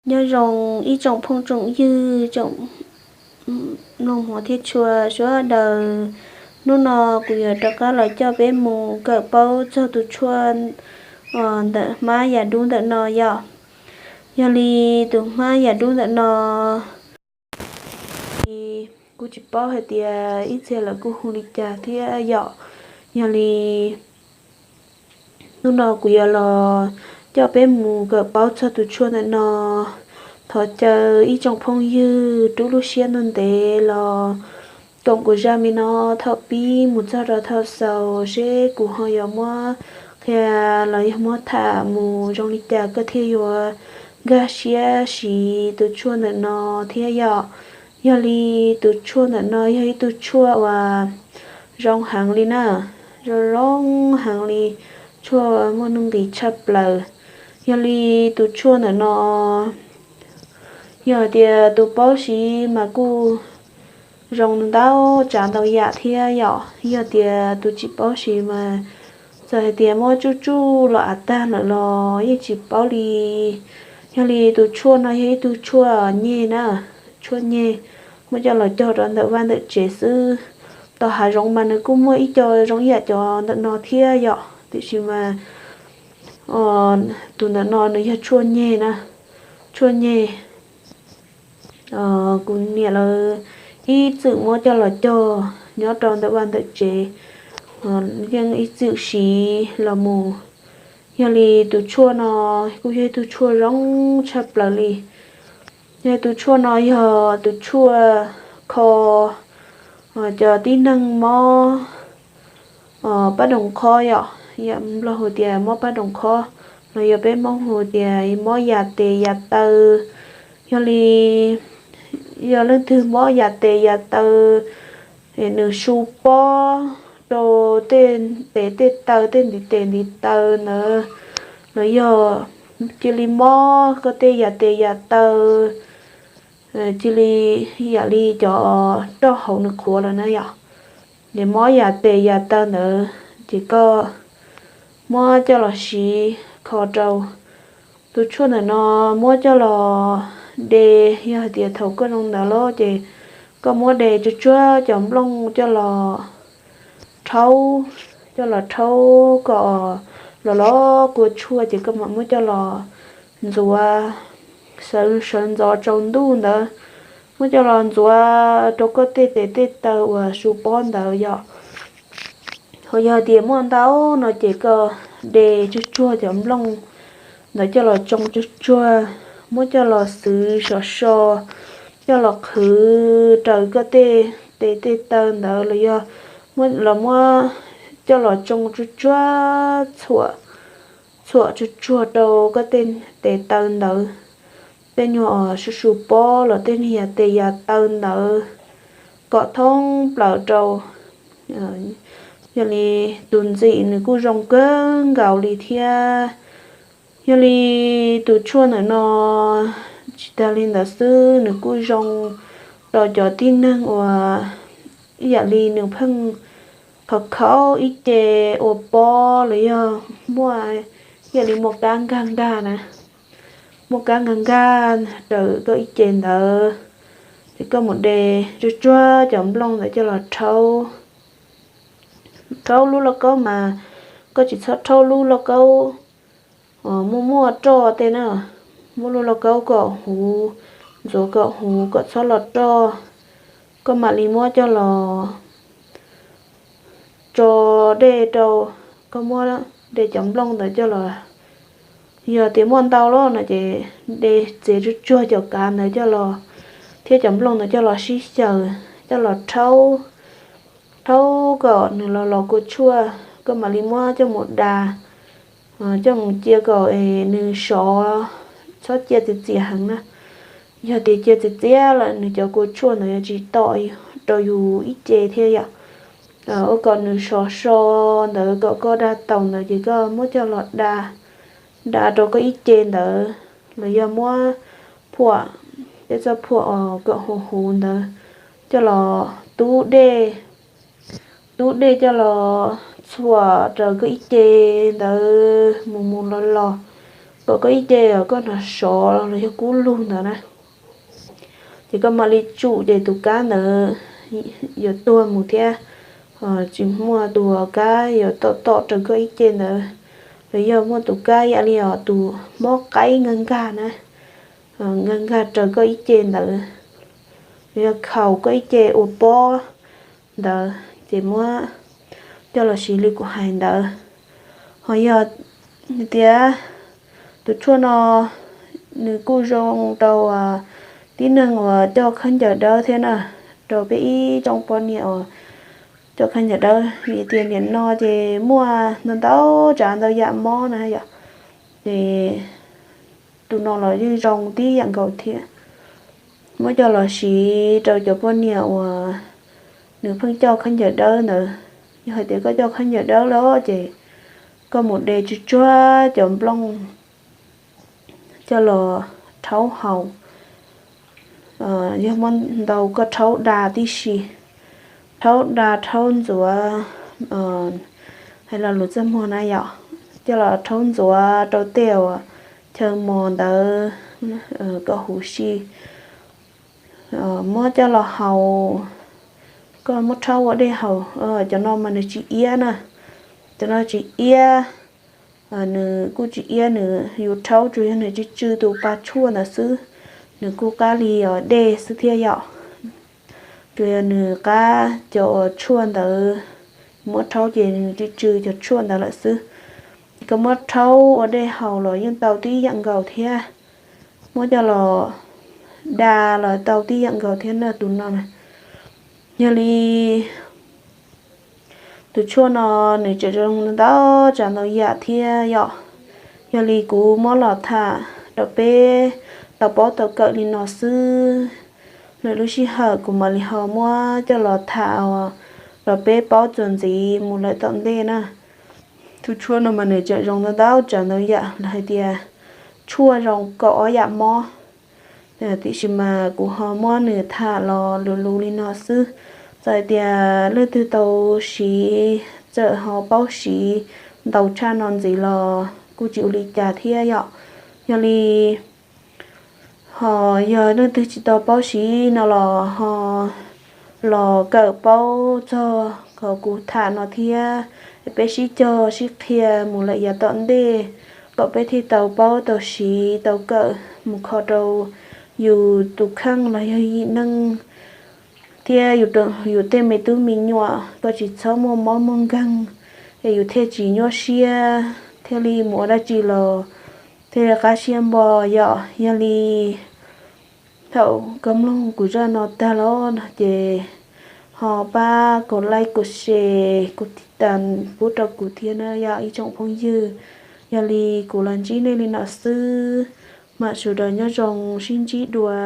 Nyob zoo ib tsoom phooj tsoom ywg, tsoom mloog hmov thiab tshua sawv daws. Hnub no kuv yuav rov qab los coj peb mus kawm paub txog tus tshuaj ntawm hmab yam dub ntawm no yom. Yog li tus hmab yam dub ntawm no, kuv tsis paub hais tias ib txhia lawv kuj hu li cas thiab yom. Yog li hnub no kuv yuav los coj peb mus kawm paub txog tus tshuaj ntawm no. Thov caw ib tsoom phooj ywg rub lub siab ntev los koom kuv zaj me no thaum pib mus txog rau thaum xaus, seb kuv ho yuav muab qhia los yog muab tham mus zoo li cas koj thiaj yuav nkag siab siv tus tshuaj ntawm no thiab yom. Yog li tus tshuaj ntawm no yog ib tug tshuaj uas zoo heev li na, zoo zoo heev li, tshuaj muaj nuj nqis tshaj plaws. Yog li tus tshuaj ntawm no yog hais tias tus paub siv mas kuj zoo ntau tsav ntau yam thiab yom. Yog tias tus tsis paub siv mas txawm hais tias muab tsuj tsuj los av tag lawm los yeej tsis paub li. Yog li tus tshuaj no yog ib tug tshuaj nyeg na, tshuaj nyeg, muab coj los cog rau ntawm vaj ntawm tsev xwb. Tom hav zoov mas nws kuj muaj ib co zoo ib yam cov ntawm no thiab yom, tiam sis mas tus ntawm no nws yog tshuaj nyeg na, tshuaj nyeg. Kuv niam lawv ib txwm muab coj los cog nyob rau ntawm vaj ntawm tsev, yeej ib txwm siv los mus. Yog li tus tshuaj no kuj yog ib tug tshuaj zoo tshaj plaws li. Yog tus tshuaj no yog tus tshuaj kho cov tib neeg mob pab doos khob yom, yam Nplog hu tias mob pab doos khob, los yog peb Hmoob hu tias mob yas tes yas taw. Yog li yog leej twg mob yas tes yas taw, nws su pob rau tej tes tej taw tej ntiv tes ntiv taw ntawd, los yog cia li mob koj tej yas tes yas taw, cia li yam li cov roj hauv nws qhuav lawm na yom, ces mob yas tes yas taw ntawd ces koj muab coj los siv kho rau. Tus tshuaj ntawm no muab coj los de, yog hais tias thaum koj zoo ntawd lawm ces koj muab de tsuag tsuag cov nplooj coj los rhaub, coj los rhaub kom los los kua tshuaj ces koj mam muab coj los ntxuav, sawv ntxov tsaus ntuj ntawd, muab coj los ntxuav rau koj tej tes tej taw uas su pob ntawd yom. Ho yog tias muaj ntau no ces koj de tsuag tsuag cov nplooj ntawd coj los tsoo tsuag tsuag, muab coj los xwv sov so, coj los qhwv raws koj tej tes tej taw ntawd los yog los muab coj los tsoo tsuag tsuag, txhuam tsuag tsuag rau koj tej tes taw ntawd, tej nyuag su su pob los tej yas tes yas taw ntawd kom thoob plaws rau. Yog li tus ntxim nws kuj zoo kawg nkaus li thiab. Yog li tus tshuaj ntawm no tsis tas li ntawd xwb, nws kuj zoo rau cov tib neeg uas ib yam li nws pheej khaus khaus ib ce ua pob los yog muaj ib yam li muaj kab nkag nkag na, muaj kab nkag nkag raws koj ib ce ntawd, ces koj mus de tsuag tsuag cov nplooj ntawd coj los rhaub. Rhaub lub lauj kaub mas koj tsis txhob rhaub lub lauj kaub muaj muaj roj tej na, muab lub lauj kaub kom huv, ntxuav kom huv kom txhob los roj, koj mam li muab coj los tso dej rau, koj muab de cov nplooj ntawd coj los, yog tias muaj ntau lawm no ces de txiav tsuag tsuag cov kav ntawd coj los thiab cov nplooj ntawd coj los sib xyaws coj los rhaub, rhaub kom nws los los kua tshuaj, koj mam li muab coj mus da, coj mus cia kom nws sov, txhob cia txias txias heev na. Yog tias cia txias txias lawm nws cov kua tshuaj ntawd yuav tsis tom rau yus ib ce thiab yom. Ua kom nws sov so ntawd kom koj da tau ntawd ces koj muab coj los da, da rau koj ib ce ntawd, los yog muab phuam, tej txoj phuam kom huv huv ntawd coj los tub dej, tub dej coj los txhuam raws koj ib ce ntawd mus mus los los, kom koj ib ce os koj hnov sov los yog kub lug ntawd na, ces koj mam li tsum ces tus kab ntawd yuav tuag mus thiab. Tsis muaj tus kab yuav tom tom raws koj ib ce ntawd, los yog muaj tus kab ib yam li os tus mob qaib nkag nkag na, nkag nkag raws koj ib ce ntawd, los yog khaus koj ib ce ua pob ntawd ces muab coj los siv li kuv hais ntawd. Ho yog tias tus tshuaj no nws kuj zoo rau tib neeg uas coj khaub ncaws dawb thiab na, rau peb ib tsoom poj niam uas coj khaub ncaws dawb, vim tias nim no ces muaj ntau ntau tsav ntau yam mob na yom, ces tus no los yeej zoo tib yam nkaus thiab. Muab coj los siv rau cov poj niam uas nws pheej coj khaub ncaws dawb ntawd. Yog hais tias koj coj khaub ncaws dawb lawm ces koj mus de tsuag tsuag cov nplooj coj los rhaub haus. Yog muaj ntau koj rhaub da tib si, rhaub da rhaub ntxuav, hais lo lus txaj muag na yom, coj los rhaub ntxuav rau tej uas chaw mos ntawd kom huv si. Muab coj los haus, koj muab rhaub ua dej haus. Cov no mas nws tsis iab na, cov no tsis iab, nws kuj tsis iab, nws yus rhaub tsuas yog nws tsw tsw tus pa tshuaj ntawd xwb, nws kuj qab li dej xwb thiab yom. Tsuas yog nws qab cov tshuaj ntawd muab rhaub ces nws tsw tsw cov tshuaj ntawd lawm xwb. Koj muab rhaub ua dej haus los yeej tau tib yam nkaus thiab, muab coj los da los tau tib yam nkaus thiab na tus no. Yog li tus tshuaj no nws tseem zoo ntau tsav ntau yam thiab yom. Yog li kuv muab los tham rau peb tau paub tau kawm li no xwb. Lwm lub sij hawm kuv mam li ho muab coj los tham rau peb paub txuas ntxiv mus lawm tom ntej na. Tus tshuaj no mas nws tseem zoo ntau ntau tsav ntau yam los hais tias tshuaj zoo kaum ob yam mob. Tiam sis mas kuv ho muab nws tham los lus lus li no xwb. Txawm hais tias leej twg tau siv, txawm ho paub siv ntau tshaj no ntxiv los kuj tsis ua li cas thiab yom. Yog li ho yog leej twg tsis tau paub siv no los ho los kawm paub txog qhov kuv tham no thiab, es peb sib cog sib qhia mus lawm yav tom ntej kom peb thiaj tau paub tau siv tau kawm mus kho rau yus tus kheej los yog yim neej thiab yus tej me tub me nyuam kom tsis txhob muaj mob muaj nkeeg, es yus thiaj tsis nyuaj siab thiaj li mus ua dab tsi los thiaj li qab siab npo yom. Yog li thaum koj mloog kuv zaj no tag lawm no ces ho pab kaum like kaum share kaum tij tas pub rau kuv thiab na yom ib tsoom phooj ywg. Yog li kuv los ntsib nej li no xwb, mam sawv daws nyob zoo sib ntsib dua.